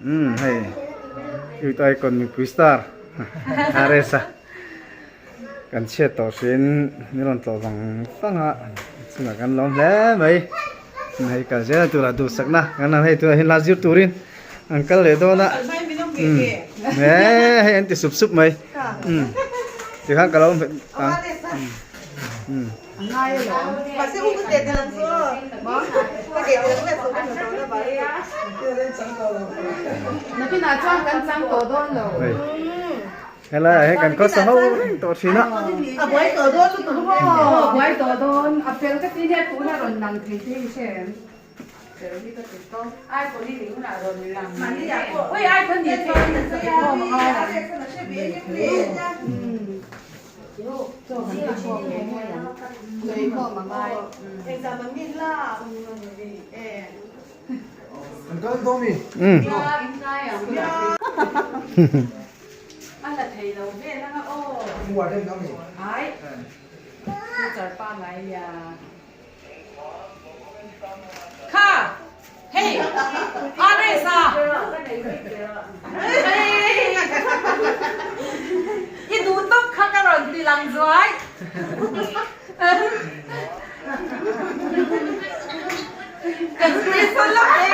Umm hei Youth Icon mipui star RS a kan chhiat tawh hriin min rawn tlawh vang vang a chungah kan lawm hle mai hei kal zel turah duhsakna kan han hei tunah hian la zir turin an kal leh dawn a umm hei an ti sup sup mai umm tikhan ka lo ang umm. Helai ah hian kan khawsa ho reng tawh thin a. Kha hei RS a hei i duh tawp kha ka rawn ti lang zuai kan screenshot lawk e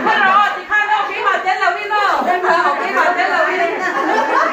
kha rawh tikhan aw keimah tel lo in aw keimah tel lo in.